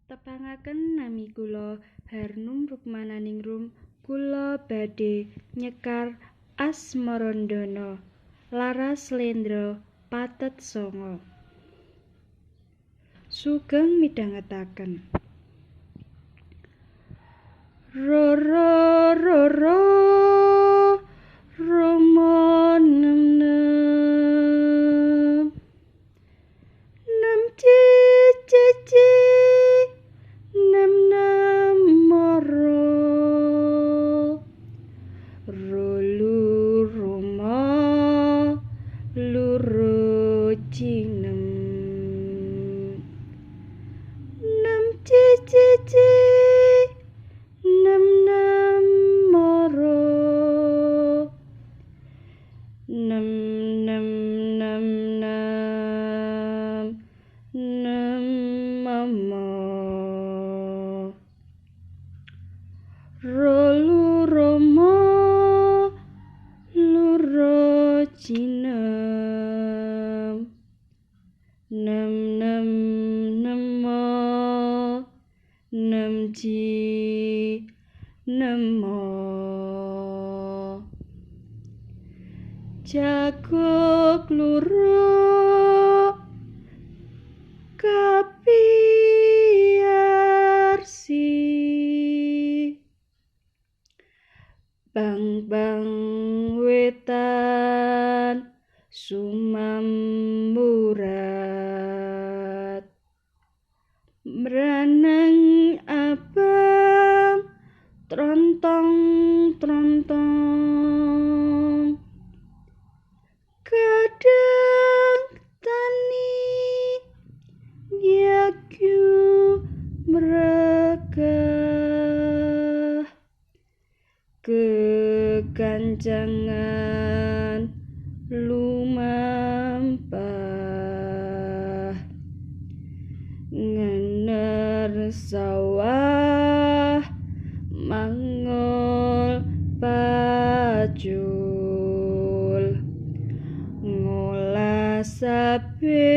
Tepangaken nami kula Harnum Rukmananingrum, kula badhe nyekar Asmarandana laras slendra patet sanga. Sugeng midhangetaken. Roro roro roma nem nem nem ci ci ci nem nem moro rolu roma luru cinem nem ci ci ci nem nem moro nem nem nem nem nem mama rolu roma luru cinem nem nem nemo nem ci nemo jaguk luru kapiyarsi bang bang wetan sumamburat mranang abang trontong trontong kadang tani yakyu merekah kekancangan lumampah ngener sawah mangol pacul ngolah sabit